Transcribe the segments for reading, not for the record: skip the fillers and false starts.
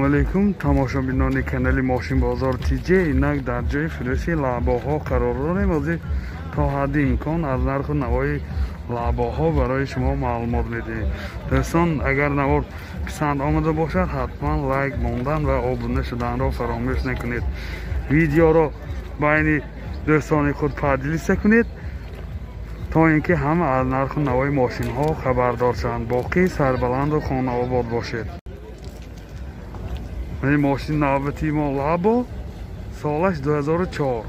Ассалому алайкум, тамошобинони канали Мошин Бозор ТЖ. Инак дар ҷои фурӯши лаъбоҳо қарор дорем. Ҳозир то ҳадди имкон аз нарху навои лаъбоҳо барои шумо маълумот медиҳем. Дӯстон, агар навор писанд омада бошад, ҳатман лайк мондан ва обуна шуданро фаромӯш накунед. Видеоро байни дӯстони худ поделиться кунед, то ин ки ҳама аз нарху навои мошинҳо хабардор шаванд. Боқӣ сарбаланду хонаобод бошед. Ин мошин навбати мо Лабо, солаш 2004.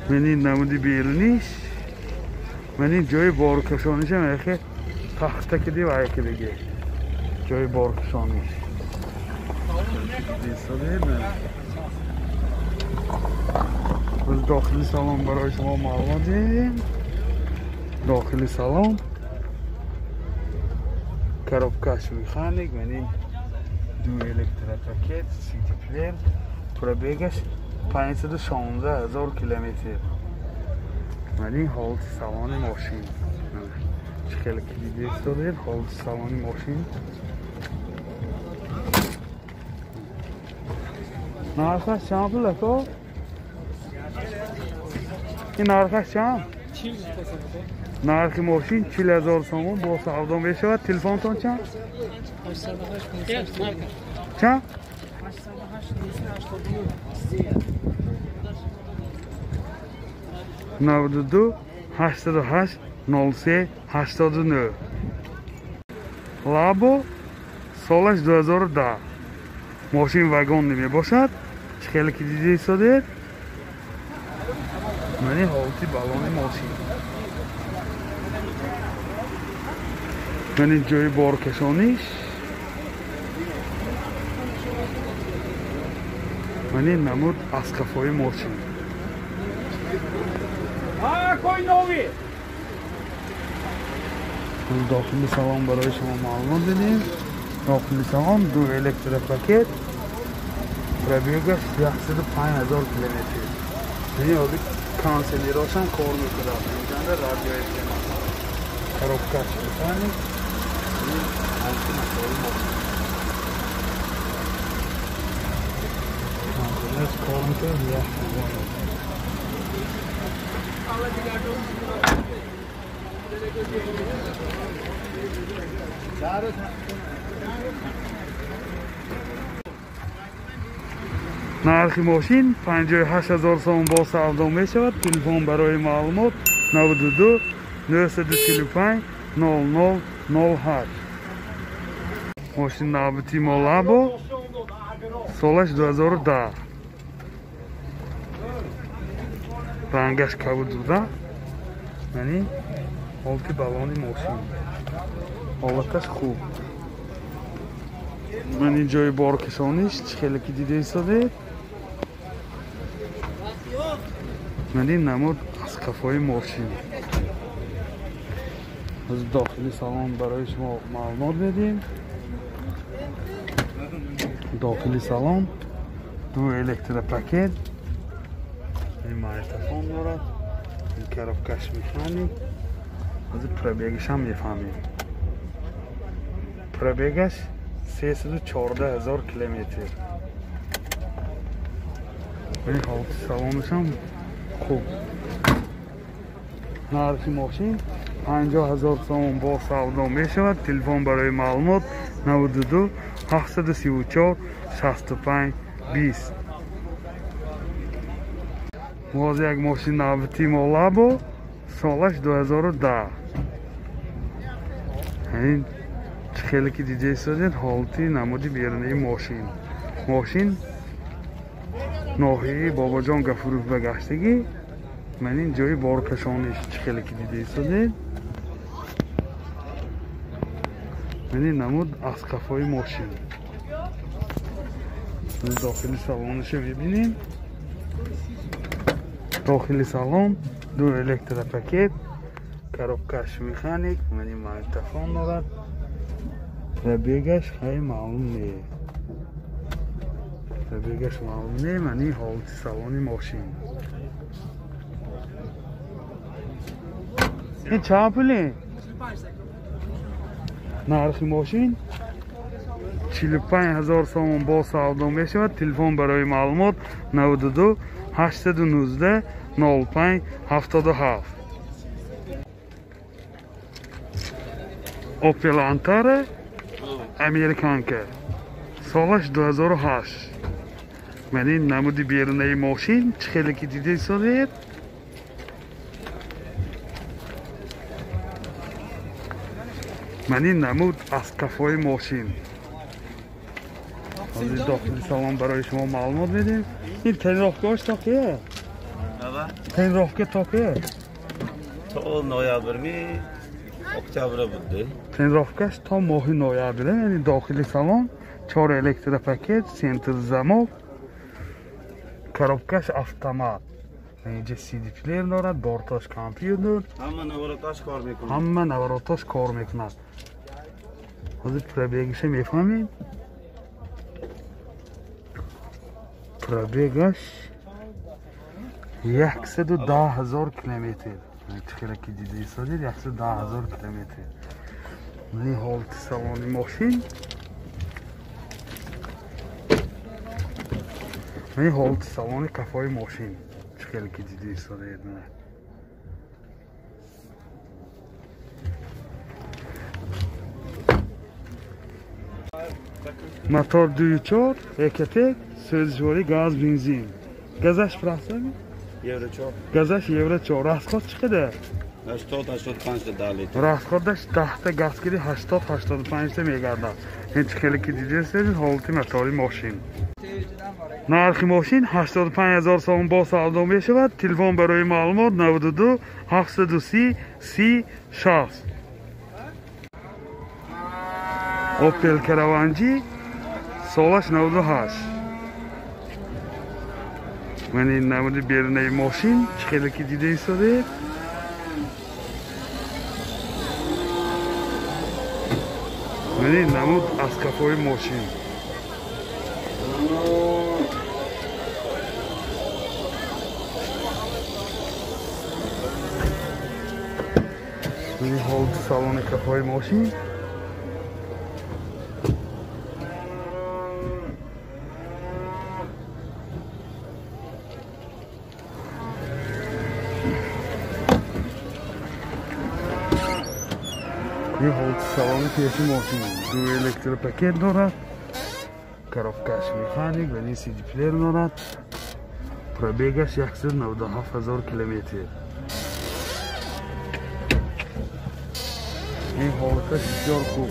Ман ин намуди беруниш, ман ин ҷои боркашонишам яхе тахта киди ва яке диге. Ҷои боркашониш. Biz дохили салон барои шумо маълумот диҳем. Дохили салон коробкаш механик, ман ин ду электропакет, сити плеер, пробегаш 516 ҳазор километр. Ман ин ҳолати салони мошин. Чӣ хеле ки дида истодед, ҳолати салони мошин. Нархаш чанд пул ака? Ин нархаш чанд? Нархи мошин 40 ҳазор сомон бо савдо мешавад. Телефонтон чанд? Чанд? 92 88 03 89. Лабо, солаш 2010. Мошин вагон мебошад. Чӣ хеле ки дида истодед. Ман ин ҳолати балони мошин. Ман ин ҷои боркашониш. Ман ин намуд аз қафои мошин. Дохили салон барои шумо маълумот дидем. Дохили салон ду электропакет, пробегаш 105 ҳазор километр. Ин ҳозир канселерошам кор мекунад. Инҷанда радио FM аст. Коробкаш механик. Ин ҳолати масои мошин. Канселераш кор мекунад, як нархи мошин 58 ҳазор сомон бо савдо мешавад. Телефон барои маълумот 92 945 00 08. Мошин навбати мо Лабо, солаш 2010. Рангаш кабуд буда. Яъне ҳолати балони мошин. Ҳолаташ хуб. Ман ин ҷои боркашониш, чӣ хеле ки дида истодед. Ман ин намуд аз қафои мошин. Аз дохили салон барои шумо маълумот медиҳем. Дохили салон ду электропакет, ин магнитофон дорад, ин коробкаш механик. Аз пробегашам мефаҳмем. Пробегаш 314 ҳазор километр. Ин ҳолати салонашам хуб. Нархи мошин 50 ҳазор сомон бо савдо мешавад. Телефон барои маълумот 92 734 65 20. Боз як мошин навбати мо Лабо, солаш 2010. Ин чӣ хеле ки дида истодед, ҳолати намуди берунаи мошин. Мошин ноҳияи Бобоҷон Гафуров ба гаштагӣ. Ман ин ҷои боркашониш, чӣ хеле ки дида истодед. Ман ин намуд аз қафои мошин. Дохили салониша мебинем. Дохили салон ду электропакет, коробкаш механик, ман ин магнитофон дорад. Пробегаш хеле маълум не. Пробегаш маълум не, ман ин ҳолати салони мошин. Ин чанд пуле? Нархи мошин 45 ҳазор сомон бо савдо мешавад. Телефон барои маълумот 92 819 05 77. Opel Antara американка, солаш 2008. Ман ин намуди берунаи мошин чӣ хеле ки дида истодед. Ман ин намуд аз кафои мошин. Ҳозир дохили салон барои шумо маълумот медиҳем. Ин тенировкааш то кия? Тенировка то кия? То ноябрми октябр буд. Тенировкаш то моҳи ноябр. Яъне дохили салон 4 электропакет, центр замок, коробкаш автомат. Инҷа CD плеер дорад, борташ компютер. Ҳама навороташ кор мекунад. Ҳама навороташ кор мекунад. Ҳозир пробегиша мефаҳмем. Пробегаш 110 ҳазор километр. Чӣ ки дида истодед, 110 ҳазор километр. Ин ҳолати салони мошин. Ин ҳолати салони кафои мошин. Чӣ хеле ки дида истодед. Мотор 2.4 Экотек, сӯзишворӣ газ, бензин. Газаш франсами? Евро 4. Газаш евро 4. Расход чӣ қадар? 80-85 та литр. Расходаш 10 та газ киди 80-85 та мегардад. Ин чӣ хеле ки дида истодед ҳолати мотори мошин. Нархи мошин 85 ҳазор сомон бо савдо мешавад. Телефон барои маълумот 92 730 30 60. Opel Караванҷи солаш 98. Ман ин намуди берунаи мошин чӣ хеле ки дида истодед. Ман ин намуд аз кафои мошин. Ин ҳолати салони кафои мошин. Ин ҳолати салони пеши мошин. Ду электропакет дорад, коробкаш механик ва ин CD плеер дорад. Пробегаш 197 ҳазор километр. Ин ҳолаташ бисёр хуб.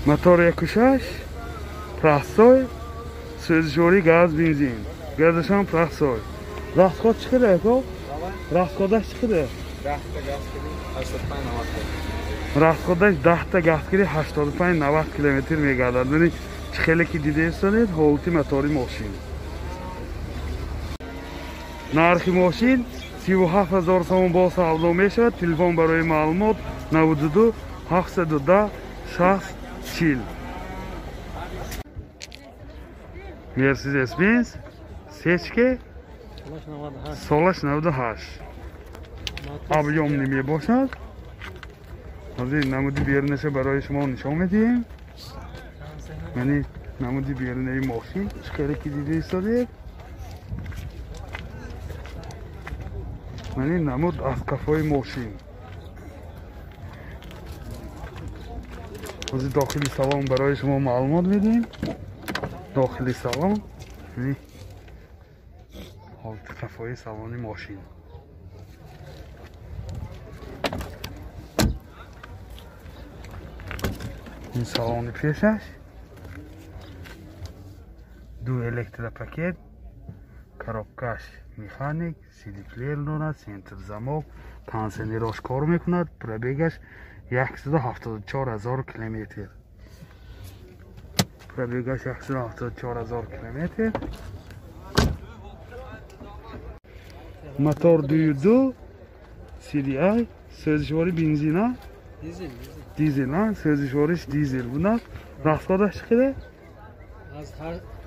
Мотор 1.6 простой, сӯзишворӣ газ, бензин. Газашам простой. Расход чӣ қадар ако? Расходаш чӣ қадар? 10 та газ киди 85-90. Расходаш 10 та газ киди 85-90 километр мегардад. Бинед чӣ хеле ки дида истодед ҳолати мотори мошин. Нархи мошин 37 ҳазор сомон бо савдо мешавад. Телефон барои маълумот 92 710 60 40. Mercedes Benz сечке солаш 98. Объёмный мебошад. Ҳозир намуди берунаша барои шумо нишон медиҳем. Яъне намуди берунаи мошин чӣ хеле ки дида истодед. Ман ин намуд аз кафои мошин. Ҳозир дохили салон барои шумо маълумот медиҳем. Дохили салон ҳолати кафои салони мошин. Ин салони пешаш ду электропакет, коробкаш механик, CD плеер дорад, центр замок, кондиционерош кор мекунад. Пробегаш 174 ҳазор километр. Пробегаш 174 ҳазор километр. Мотор 2.2 CDI, сӯзишворӣ бензина, дизел, сӯзишвориш дизел буда. Расходаш чӣ қадар?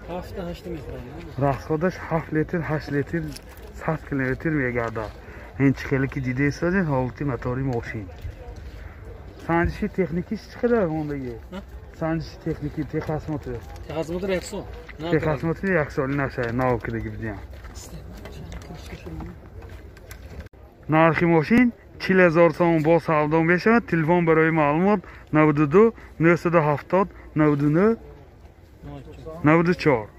7-8 литр. Расходаш 7 литр, 8 литр 100 километр мегардад. Ин чӣ хеле ки дида истодед ҳолати мотори мошин. Санҷиши техникиш чӣ қадар мондагӣ? Санҷиши техникӣ, техосмотр. Техосмотр як сол. Техосмотр як соли нашай, нав кидаги бидиям. Нархи мошин 40 000 сомон бо савдо мешавад. Телефон барои маълумот 92 970 99 94.